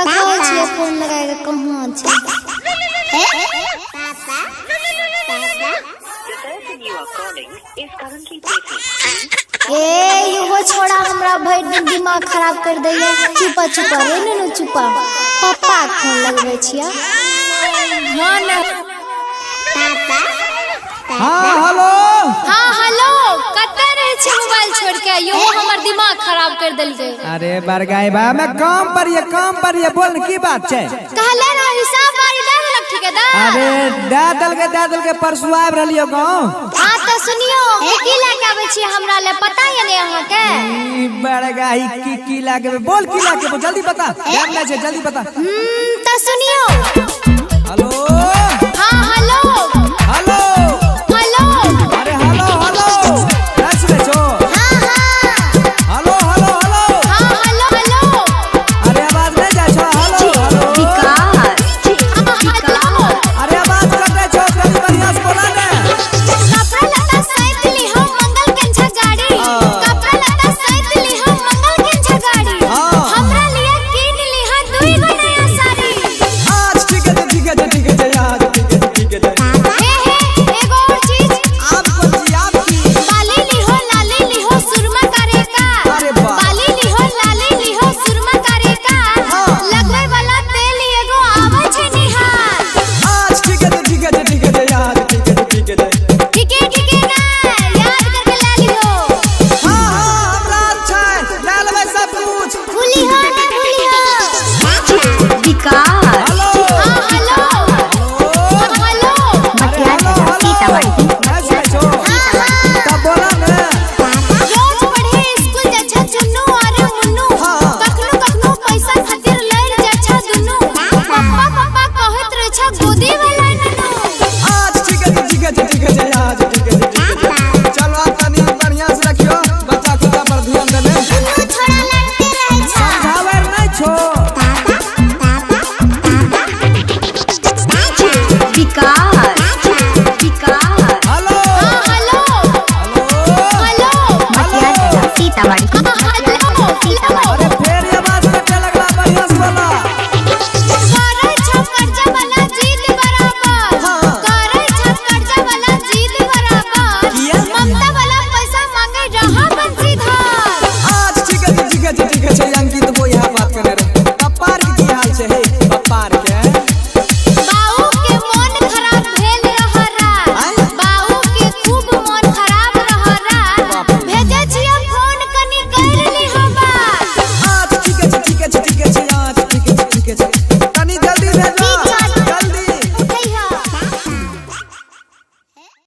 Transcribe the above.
देखै छियै फोन लगा के कहाँ छै। The person you are calling is currently busy. ए इहो छोड़ा हमरा भरि दिन दिमाग खराब कर दैया। चुपा चुपा रे नुनू चुपा, पप्पा के फोन लगबै छियै। हाँ ना। हाँ हेलो। हाँ हेलो, कतऽ रहै छी मोबाइल छोड़ के? इहो हमर दिमाग खराब कर देलकै। अरे बरगाई बा, मैं काम पर ये, काम पर ये, बोल न, की बात छै? कहले रह हिसाब बारी दे देलक ठेकेदार। अरे दे देलकै, दे देलकै, परसू आबि रहलियो गाँव। हाँ तऽ सुनियो, की लए के आबै छियै हमरा ले पता ये ने अहाँके? ई बरगाई की की लागे, बोल की लागे, बोल जल्दी बता, टाइम नहीं छै, जल्दी बता। तऽ सुनियो। हेलो। हाँ हेलो। हेलो। हेलो। अरे हेलो हेलो, नहीं सुनै छो? हाँ हाँ। Hello hello hello. हाँ हेलो हेलो। अरे आवाज नहीं जाइ छो? Hello hello. हाँ हेलो। अरे आवाज कटै छो, कनी बढ़िया से बोला ने। कपड़ा लत्ता सैत लिहो मंगल कंझा गाड़ी। हाँ। कपड़ा लत्ता सैत लिहो मंगल कंझा गाड़ी। हाँ। हमरा लिए कीन लिहा दुई गो नया साड़ी। आज ठीक है, ठीक है, ठीक है, आज ठीक है, ठीक है। हे हे एगो और चीज। आप कौन सी, आप की? बाली लिहो लाली लिहो सुरमा करे का। अरे वाह। बाली लिहो लाली लिहो सुरमा करे का। हाँ। लगवे वाला तेल एगो आवे छै निहार। आज ठीक है, ठीक है, ठीक है, आज ठीक है, ठीक है। ठीके ठीके ना याद करके ला लिहो। हाँ हाँ, हमरा अच्छा है, ले लेबै सब कुछ। भूली हो।